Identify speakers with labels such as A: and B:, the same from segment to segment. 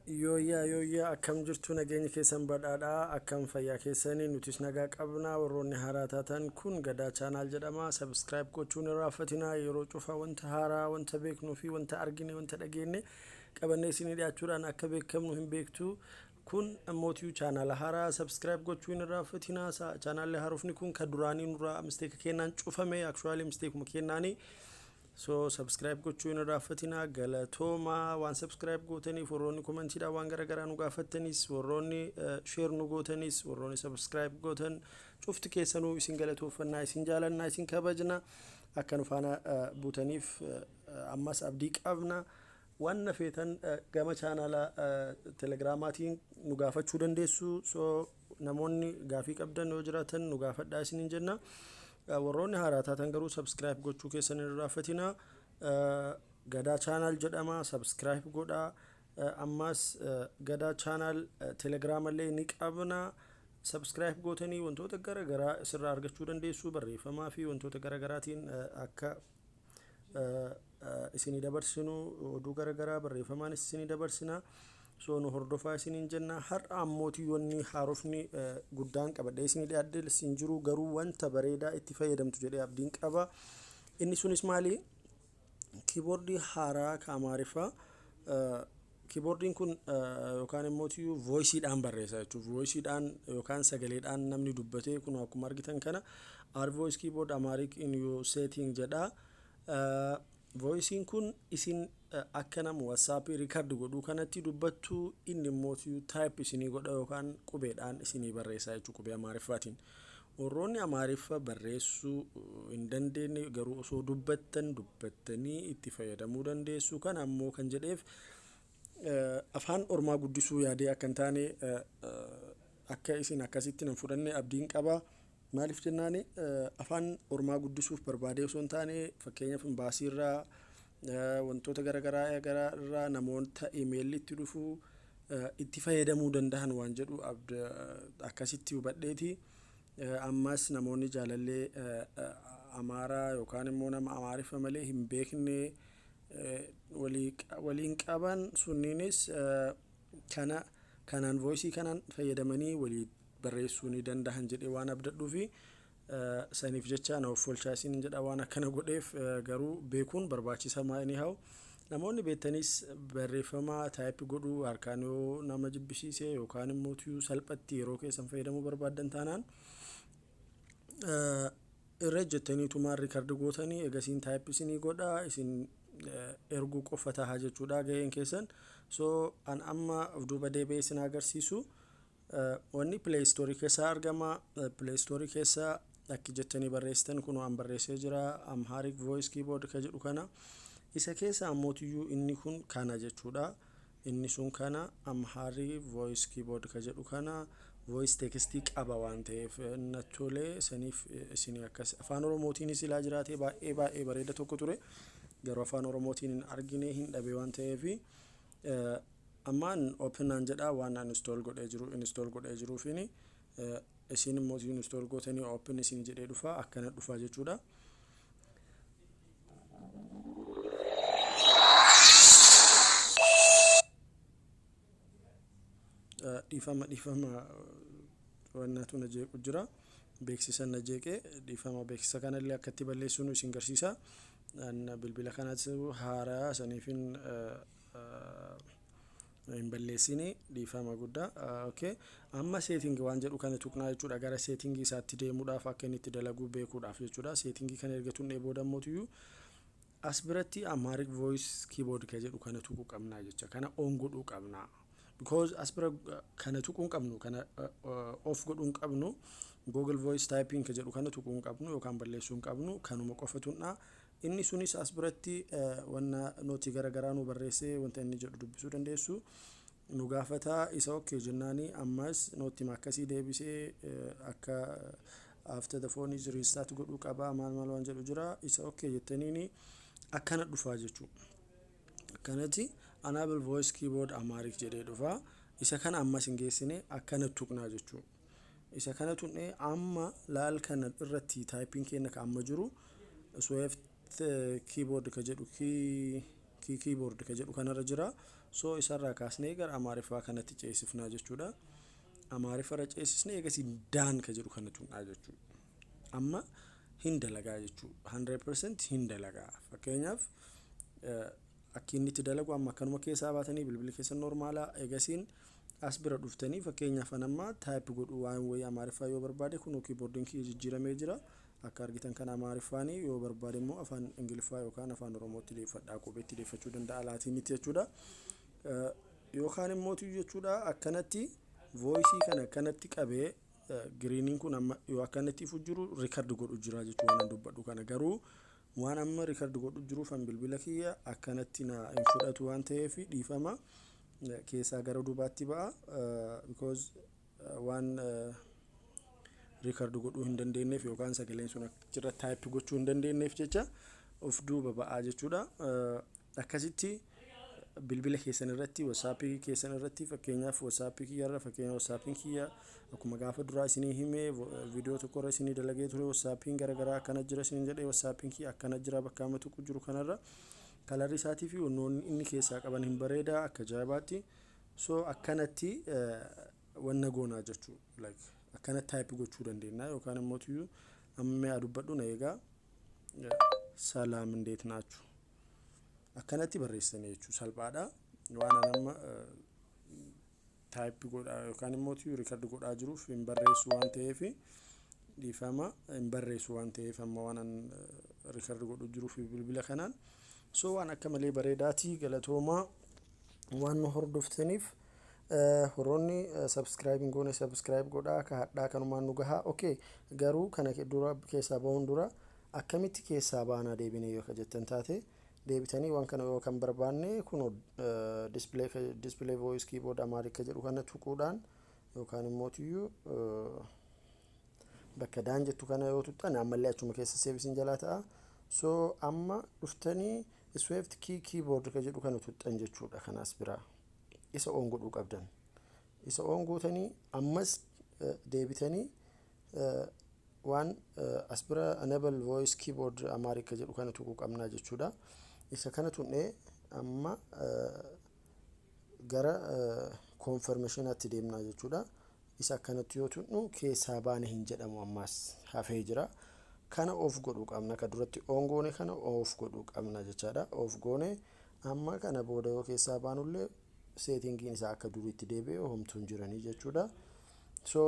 A: Yooyyaa yooyyaa, akkam jirtu? Nageenya keessan badhaadhaa? Akkam fayyaa keessanii? Nutis nagaa qabna. Warroonni haaraa taatan, kun Gadaa Channel jedhama. Subscribe gochuun irraanfatinaa. Yeroo cufa wanta haaraa, wanta beeknuu fi wanta argine, wanta dhageenye qabannee isinii dhiyaachuudhaan akka beekamnu hin beektu. Kun ammootiyyuu chaanaala haaraa, subscribe gochuu hin irraanfatinaa. Chaanaalli haarofni kun kan duraanii nurraa mistake kennaan cufame, actually mistakeuma kennaanii. So subscribe gochuu hin irraanfatinaa. Galatoomaa waan subscribe gootaniif. Warroonni commentiidhaan waan garaagaraa nu gaafattanis, warroonni share nu gootanis, warroonni subscribe gootan cufti keessanuu isin galatoofannaa, isin jaalannaa, isin kabajna. Akka nu faana buutaniif ammas abdii qabna. Waan feetan gama chaanaala Telegiraamaatiin nu gaafachuu dandeessu. So namoonni gaafii qabdan yoo jiraatan nu gaafadhaa isiniin jenna. Warroonni haaraa taatan garuu subscribe gochuu keessan hin irraanfatinaa. Gadaa Channel jedhama, subscribe godhaa. Ammas Gadaa Channel Telegiraamallee ni qabna. Subscribe gootanii wantoota gara garaa isirraa argachuu dandeessu. Barreeffamaa fi wantoota gara garaatiin akka isinii dabarsinu, oduu gara garaa barreeffamaanis isinii dabarsina. So nu hordofaa isiniin jenna. Har'a ammootii haarofni guddaan qabadhee isinii dhiyaadde isin jiru garuu wanta bareedaa itti fayyadamtu jedhee abdiin qaba. Inni sunis maali? Keyboardii haaraa ka Amaariffaa. Keyboardiin kun yookaan immoo voiceiidhaan barreessa jechuudha. Voiceiidhaan yookaan sagaleedhaan namni dubbatee, kun akkuma argitan kana "Add voice keyboard Amharic in your setting" jedha. Voiceiin kun isin akka nama WhatsAppii record godhuu kanatti dubbattu, inni immoo type isinii godha yookaan qubeedhaan isinii barreessa jechuudha, qubee Amaariffaatiin. Warroonni Amaariffa barreessuu hin dandeenye garuu osoo dubbattan dubbattanii itti fayyadamuu dandeessu. Kana ammoo kan jedheef afaan ormaa guddisuu yaadee akka hin taane, akka isin akkasitti nan fudhanne abdiin qaba. Maaliif jennaani, afaan ormaa guddisuuf barbaadee osoo hin taane, fakkeenyaaf imbaasiirraa, wantoota garaagaraa irraa namoota imeelli itti dhufuu itti fayyadamuu danda'an waan jedhu akkasitti hubadheeti. Ammas namoonni jaalallee Amaaraa yookaan immoo nama Amaariffa malee hin beekne waliin qaban sunniinis kana kanaan, voiceii kanaan fayyadamanii walii barreessuu ni danda'an jedhee waan abdadhuufi saniif jecha na of oolchaa isin jedha. Waan akkana godheef garuu beekuun barbaachisamaa. Anyhow, namoonni beektanis barreeffama type godhuu harkaan yoo nama jibbisiise yookaan immoo salphatti yeroo keessan fayyadamuu barbaaddan taanaan, irra ejjettaniitumaan record gootanii egasiin type isinii godhaa, isin erguu qofa taha jechuudha gaheen keessan. So an amma of duuba deebi'ee isin agarsiisu. Wanni Play Storeii keessaa argama. Play Storeii keessaa akki jettanii barreessitan, kun waan barreessee jira, Amharic voice keyboard ka jedhu kana. Isa keessa ammootiyyuu inni kun kana jechuudha. Inni sun kana, Amharic voice keyboard ka jedhu kana. Voice textii qaba waan ta'eef natti tolee, saniif isin akkas. Afaan Oromootiinis ilaa jiraate baay'ee baay'ee bareeda tokko ture, garuu Afaan Oromootiin hin argine, hin dhabe waan ta'eef. Ammaan open naan jedha waan install godhee jiru, install godhee jiruufini. Isin immoo install gootanii open isin jedhee dhufa, akkana dhufa jechuudha. Dhiifama, dhiifama, wannatu na jeequ jira, beeksisa na jeeqe, dhiifama. Beeksisa kanallee akkatti balleessuun isin garsiisa. Bilbila kanatti haaraa saniifin hin balleessini, dhiifama guddaa. Okay, amma setting waan jedhu kana tuqnaa jechuudha, gara settingii isaatti deemuudhaaf, akka inni itti dalaguu beekuudhaaf jechuudha. Settingii kana erga tuqnee booda mootiyyuu as biratti Amharic voice keyboard ka jedhu kana tuquu qabnaa jecha. Kana on godhuu qabnaa, because as bira kana tuquu hin qabnu, kana off godhuu hin qabnu. Google Voice typing ka jedhu kana tuquu hin qabnu yookaan balleessuu hin qabnu, kanuma qofa tuqnaa. Inni sunis as biratti wanna noteii garaagaraa nu barreessee, wanta inni jedhu dubbisuu dandeessu nu gaafataa. Isa okay jennaani ammas notema akkasii deebisee akka after the phone is restart godhuu qabaa, maal maal waan jedhu jira. Isa okay jettaniini akkana dhufaa jechuudha. Akkanatti "Enable voice keyboard Amharic" jedhee dhufa. Isa kana ammas hin geessine, akkana tuqnaa jechuudha. Isa kana tuqnee amma laal kana irratti typeiin keenya ka amma jiru Swift keyboard ka jedhu, key keyboard ka jedhu kanarra jira. So isarraa kaasnee gara Amaariffaa kanatti ceesifnaa jechuudha. Amaariffarra ceesisnee eegasii done ka jedhu kana tuqnaa jechuudha. Amma hin dalagaa jechuudha. 100% hin dalagaa. Fakkeenyaaf, akki inni itti dalagu, amma akkanuma keessaa baatanii bilbilli keessan normalaa, eegasiin as bira dhuftanii, fakkeenyaaf an amma type godhuu waan wayii Amaariffaa yoo barbaade, kunoo keyboardiin kiyya jijjiiramee jira. Akka argitan kana Amaariffaanii, yoo barbaade immoo afaan Ingiliffaa yookaan afaan Oromootti deeffadhaa, qubeetti deeffachuu danda'a, Laatiinitti jechuudha. Yookaan immoo jechuudha akkanatti voiceii kana akkanatti qabee, greeniin kun amma yoo akkanatti ifu jiru record godhu jira jechuudha waan dubbadhu kana. Garuu waan amma record godhu jiruuf an bilbila kiyya akkanatti na hin fudhatu waan ta'eef, dhiifama, keessaa gara duubaatti ba'a, because waan record godhuu hin dandeenyeef yookaan sagaleen sun achirra type gochuu hin dandeenyeef jecha of duuba ba'aa jechuudha. Akkasitti bilbila keessan irratti, WhatsAppii keessan irratti, fakkeenyaaf WhatsAppii kiyyarra, fakkeenya WhatsAppiin kiyya akkuma gaafa duraa isinii himee viidiyoo tokkorra isinii dalagee ture, WhatsAppiin garaagaraa akkana jira isiniin jedhee, WhatsAppiin kiyya akkana jira. Bakka amma tuqu jiru kanarra colorri isaatii fi wannoonni inni keessaa qaban hin bareeda akka ajaa'ibaatti. So akkanatti wanna goonaa jechuu, like akkanatti type gochuu dandeenya. Yookaan immoo tuyyuu amma mi'a dubbadhu na eegaa, "ሰላም እንዴት ናችሁ" akkanatti barreessanii jechuu salphaadha. Waan an amma type godhaa yookaan immoo tuyyuu record godhaa jiruuf hin barreessu waan ta'eef, dhiifama, hin barreessu waan ta'eef amma waan an record godhu jiruuf bilbila kanaan. So waan akka malee bareedaatii, galatoomaa waan nu hordoftaniif. Warroonni subscribe hin goone subscribe godhaa. Ka hadhaa kanumaan nu gahaa. Okay, garuu kana dura keessaa bahuun dura akkamitti keessaa baanaa deebinee yoo ka jettan taate, deebitanii waan kana yoo kan barbaanne, kun display voice keyboard Amharic jedhu kana tuquudhaan yookaan immoo tuyyuu bakka done jettu kana yoo tuqxan, ammallee achuma keessa save isin jalaa ta'a. So amma dhuftanii Swift key keyboard ka jedhu kana tuqxan jechuudha. Kanaas biraa isa on godhuu qabdan. Isa on gootanii ammas deebitanii waan as bira enable voice keyboard Amharic jedhu kana tuquu qabnaa jechuudha. Isa kana tuqnee amma gara confirmationaatti deemnaa jechuudha. Isa akkanatti yoo tuqnu keessaa baane hin jedhamu, ammaas hafee jira. Kana off godhuu qabna, ka duratti on goone kana off godhuu qabna jechaadha. Off goone amma kana booda yoo keessaa baanullee settingiin isaa akka duriitti deebi'e, homtuu hin jiranii jechuudha. So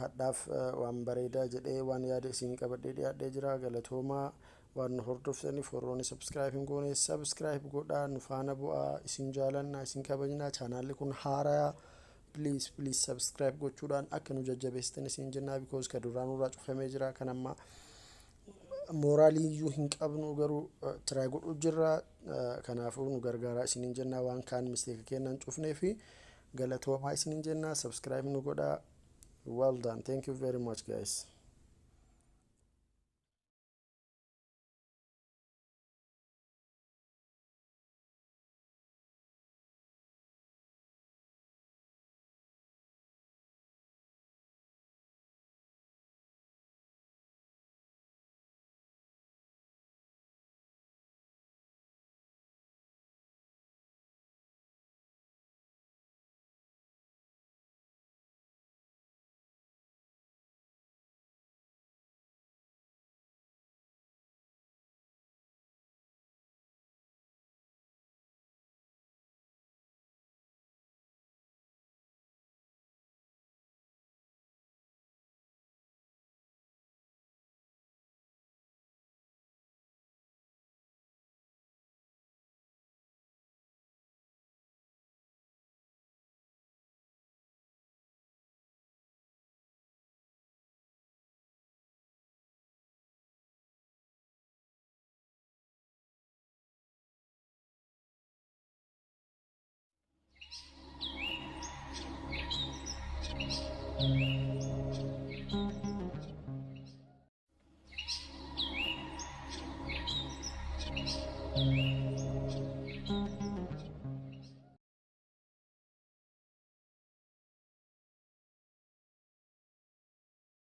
A: hadhaaf waan bareedaa jedhee waan yaada isinii qabadhee dhiyaadhee jira. Galatoomaa waan nu hordoftaniif. Warroonni subscribe hin goone subscribe godhaa, nu faana bu'aa. Isin jaalannaa, isin kabajnaa. Channelli kun haaraa, please please subscribe gochuudhaan akka nu jajjabeessitan isin jennaa, because ka duraan nurraa cufamee jira. Kan amma moralii iyyuu hin qabnu, garuu try godhuu jirra. Kanaafuu nu gargaaraa isiniin jennaa. Waan kaan mistake kennan cufnee fi galatoomaa isiniin jennaa, subscribe nu godhaa. Well done, thank you very much, guys.